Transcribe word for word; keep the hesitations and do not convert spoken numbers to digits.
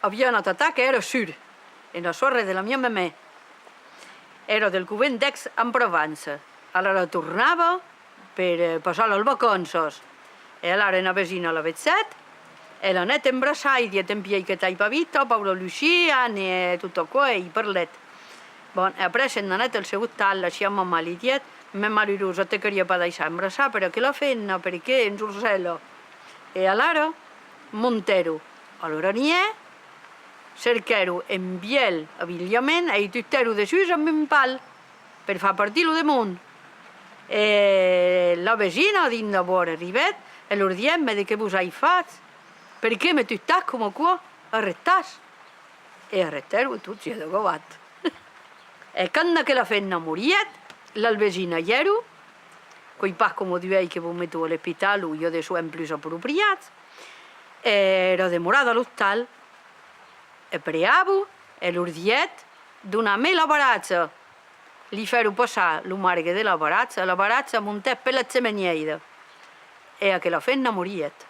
Aviá un atac, èra sûr, una sòrre de la mia memè. Èra del covent d'Aix en Provença. Alara tornava per, eh, passar las vacanças. E alara una vesina la vegèt, e l'anèt embraçar, i dièt: «Empièi que t'ai pas vista, paura Lucia», e tot aquò, e i parlèt. Bon, e après se n'anèt al seu ostal, la siá mamà li dièt: «Mè malurosa, te caliá pas daissar embraçar per aquela femna, perque ensorcèla.» E alara montèron al granièr, cerquèron un vièlh abilhament e i tutèron dessús amb un pal per far partir lo demon. E la vesina, dins d'abòrd, arribèt e lor dièt: «Mè de qué vos ai fach? Perqué me tutatz coma aquò? Arrestatz!» E arrestèron tot siá de gavat. E quand aquela femna morièt, las vesinas i èron, qu'es pas coma d'uèi que vos meton a l'espital ont i a de soens plus apropriats, e èra demorada a l'ostal, e preavan, e lor dièt: «Donatz-me la baratja.» Li fèron passar lo margue de la baratja, la baratja montèt per la chemenièira, e aquela femna morièt.